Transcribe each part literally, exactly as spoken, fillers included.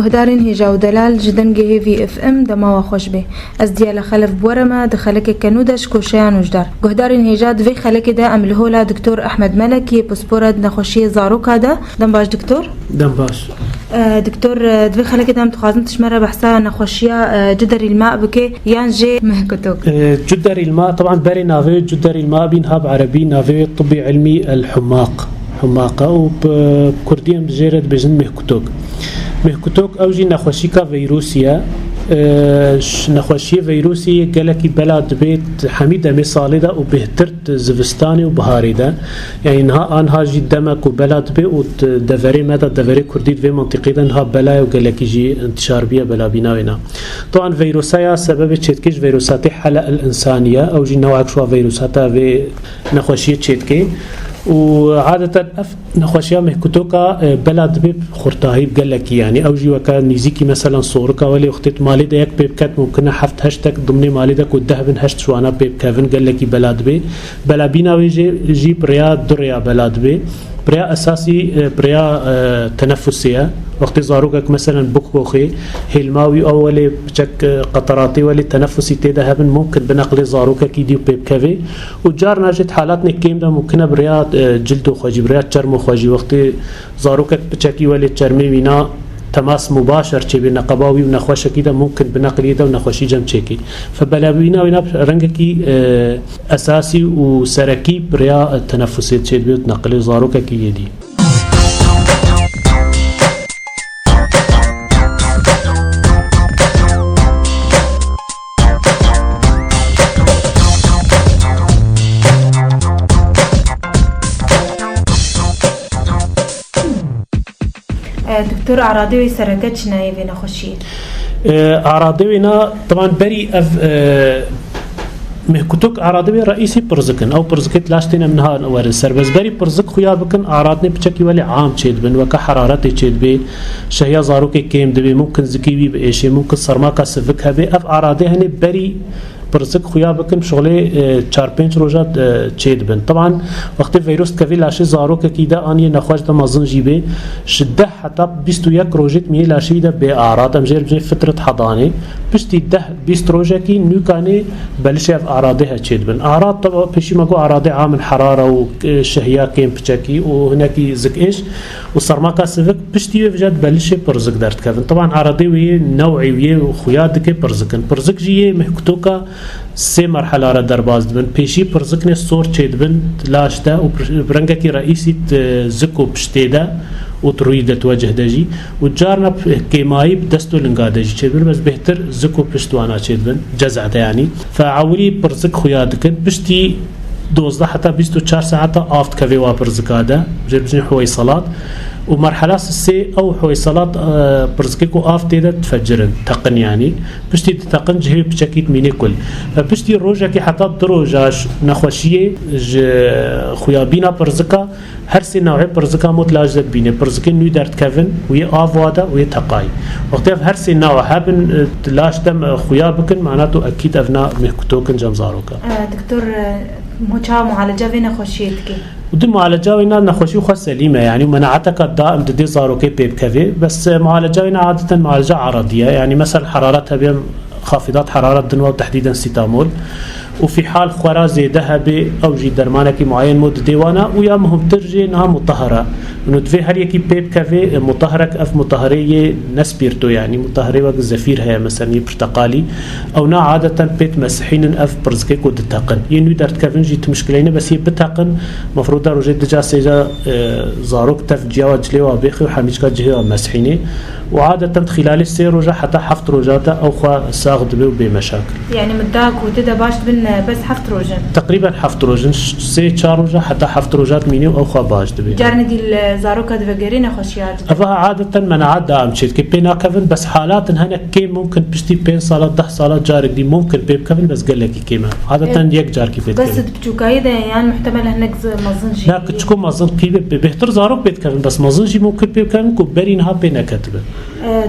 Guhdarên hêja û delal ji dengê Hêvî F M dema we xweş be. Ez Diyala Xelef bi we re me di xelekeke nû de ji koşeya nûjdar. Guhdarên hêja, di vê xelekê de em li hola Doktor Ehmed Melek yê pispora di nexweşiyê zaroka de. Dem baş doktor. Dem baş. E, doktor, e, di vê xelekê de em dixwazin tu ji me re behsa nexweşiya, e, cuderîl ma bike yan jê mehkutok. E, cuderîl ma, teban berê navê wê cuderîl ma bîn ha bi erebî navê wê tibî ilmî el hummaq. Hummaqa û bi kurdî em jê re dibêjin mehkutok. Mehkutok ew jî nexweşîka veyrûsî ye. E, ş-, nexweşiyê veyrûsî yê gelekî bela dibe hemî demê salê de û bêhtir di zivistanê û biharê de. Yanî niha, aniha jî demek û bela dibe û di deverê me de, deverê kurdî di vê mintîqê de niha bela ye û gelekî jî intişar bûye bela bîna wêna. Teban veyrosa ya sebebê çêdikê ji veyrosatê hele el insaniye. Ew jî newek ji wa veyrosata vê nexweşiyê çêdikê. Û adeten ev nexweşiya mehkutoka, e, bela dibe xurtahî bi gelekî, yanî ew jî weke nîzîkî, meselan, sorika welê wextê tu malê de yek pê biket, mumkin e heft heştek dimnê malê de ku deh bin, heşt ji wana pê bikevin, gelekî bela dibe. Belabîna wê jê, jî bi rêya du rêya bela dibe. Bi rêya esasî, e, bi rêya, e, tenefusê ye. Wextê zarokek, meselan, bikoxê, hêlma wî ew welê piçek, e, qeteratê welê tenefusî tê de hebin, mumkin bineqlê zarokekî dî û pê bikevê. Û carna jî di halatnê kêm de mumkin e bi rêya, e, cildo xwe jî, bi rêya çermo xwe jî, wextê zarokek piçekî welê çermê wîna temas mubaşer çêbê neqeba wî û nexweşekî de, mumkin bineqliyê de û nexweşî cem çêkê. Fe belabîna wîna rengekî, e, esasî û serekî bi rêya tenefusê çêdibe û neqilê zarokekî yê dî. E, doktor, aradê wê sereke çi ne yê vê nexweşiyê? E, aradê wê na, teban berî ev, e, mehkutok aradê wê reîsî pirzik in. Ew pirzikê di laş têne min ha werin ser. Bes berî pirzik xuya bikin, aradnê piçekî welê am çêdibin. Weke heraretê çêdibê, şehiya zarokê kêm dibê, mumkin zikî wî biêşê, mumkin sermaka sivik hebe. Ev aradê henê berî pirzik xuya bikin, şixulê, e, çar pênc roja, e, çêdibin. Teban, wextê veyros dikevê laşê zarokekî de, an yê nexweş de mezin jî bê, ji deh heta bîst û yek rojê di mînê laşê wî de bê arad, em jê re bijê fitret hedanê. Piştî deh bîst rojekî nûkanê belişê ev aradê he çêdibin. Arad, teba pêşî me got aradê amin herara û, e, şehiya kêm piçekî û hinekî zikêş û sermaka sivik, piştî wê vije di belişê pirzik derdikevin. Teban aradê wê yê new'ê wê yê xuya dike pirzik in. Pirzik jî yê mehkutoka sê merhela re derbas dibin. Pêşî pirziknê sor çêdibin laş de û pir-, bi rengekî reîsî di zik û piştê de û di rûyî de, di wecih de jî û carna p-, kêmayî bi dest û linga de jî çêdibin, bes bêhtir zik û pişt wana çêdibin, ceza de yanî. Fe ewilî pirzik xuya dikin, piştî dozdeh heta bîst û çar saeta av dikeve wa pirzika de, jê bijîn huweyselat. Û merhela sisê ew huweyselat, e, pirzikê ku av tê de difecirin, teqin yanî. Piştî diteqin cihê piçekî dimînê kul. Ve piştî rojekê heta du roja ji nexweşiyê, ji xuyabîna pirzika, her sê new'ê pirzika mot laş de dibîne. Pirzikê nû derdikevin û yê av wa de û yê teqayî. Wextê ev her sê newa hebin, e, laş de, e, xuya bikin, mana tu ekîd ev na mehkutokin cem zaroka. E, doktor, e, mo çawa mualeca vê nexweşiyê dike? Û di mualeca wê na nexweşî xwe selîm e, yanî menaeteka daim didê zarokê pê bikevê. Bes, e, mualeca wê na adeten mualeca aradî ye. Yanî mesela heraret hebe, em xafidat heraret din wa û tehdîden sîtamol. Û fîhal xwera zêde hebe, ew jî dermanekî muayen mo didê wana. Û ya muhimtir jî niha mutahara. Û divê her yekî pê bikevê, e, mutaharek, ev mutaharê yê ne spîrto, yanî mutaharê wek zefîr heye, mesela yê pirteqalî. Ew na adeten pê dimesihînin ev pirzikê ku diteqin. Yê nû derdikevin jî tu muşkileyne, bes yê biteqin, mefrûda rojê du ca sê ca, e, zarok tev ciya wa cilê wa bêxê û hemîçka cihê wa mesihînê. Û adeten di xîlalê sê roja heta heft roja de ew xwe sax dibe û bê meşakil. Yani midda ku tu de baş dibin, e, bes heft roj in? Teqrîben heft roj in. Ş-, sê çar roja heta heft roja dimîne û ew xwe baş dibe. Carnê dî li zaroka divegerê nexweşiya dide? Eva adeten menaet da em çê dike. Pê nakevin, bes halatin hene kêm mumkin piştî pênc sala, deh sala carek dî mumkin pê bikevin, bes gelekî kêm e. Adeten Evet. yek carkî pê Bes dikevin. Di piçûkayî de yan muhtemel hinek zi-, mezin jî. Na kiçik û mezin qî be, bê-, bêhtir zarok pê dikevin, bes mezin jî mumkin pê bikevin ku berî niha pê neketibin.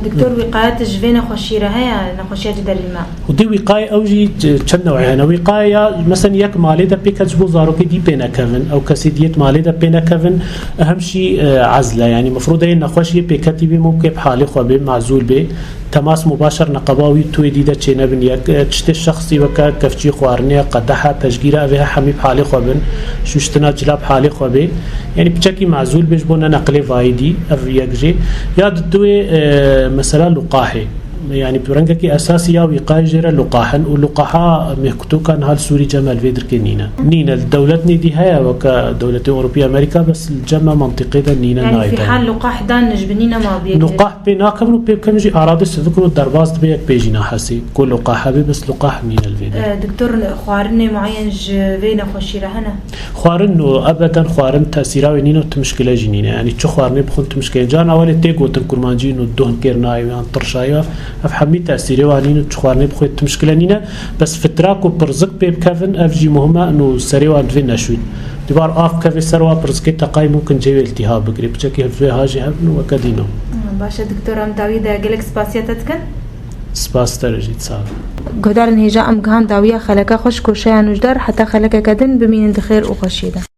Doktor, wîqaya tu ji vê nexweşî re heye, nexweşiya ci derî me? Û dê wîqayê ew jî çend newê hene. Wîqaya ya, mesela, yek malê de pêket ji bo zarokê dî pê nekevin. Ew kesê dî yê malê de pê nekevin. Ehem jî, e, ezle. Yanî mefrûd e yê nexweş yê pêketî bê, mumkê bi halê xwe bê, mazûl bê. Temas mubaşer neqeba wî tu wê dî de çênebin. Yek, e, tiştê şexsî weke kevçî xwarinê ye, qedehe, tejgîre, ev ê hemî bi halê xwe bin. Şûştina cila bi halê xwe bê. Yanî piçekî mazûl bê ji bo neneqilê vayî dî, ev yek jê. Ya di duê, e, mesela luqahê. Yanî bi rengekî esasî ya wîqayê jê re luqah in û luqaha mêhkutokan hal Sûrî cem el vê dirkê nîne. Nîne, li dewlet nêdî heye, weke dewletê Ewropî, Amerîka, bes li cem me mentiqê de nîne, Yanî nayê de. Fîhal luqah dan ji binî nema bê. Luqah pê nakim û pê bikim jî aradê sivikin û derbas dibe yek pêjîna hesê. Ku luqah hebe, bes luqah nîne li vê de. E, Doktor, xwarinê muayen ji vê nexweşî re hene? Xwarin û ebeden xwarin tesîra wê nîne û ti mişkile jî nîne. Yanî çi xwarinê bixwin ti mişkile. Caran awalê tê gotin kurmancî û duhnkêr nayê yan tirşayê. Ev hemî tesîrê wan nîne û çi xwarinê bixwê ti mişkile nîne. Bes fitra ku pirzik pê bikevin, ev jî muhim e, û serê wan divê neşûn. Dibar av bikeve ser wa pirzikê, teqayî mumkin cê wê iltîhab bigirê. Piçekî hilfê ha jî hebin û weke dîno. Baş e Doktor, em dawî de gelek spasiya te dikin. Spas te re jî, sağ ol. Guhdarên hêja, em gihan dawiya xeleka xweş koşeya nûjdar, heta xelekeke din bimînin di xêr û xweşiyê de.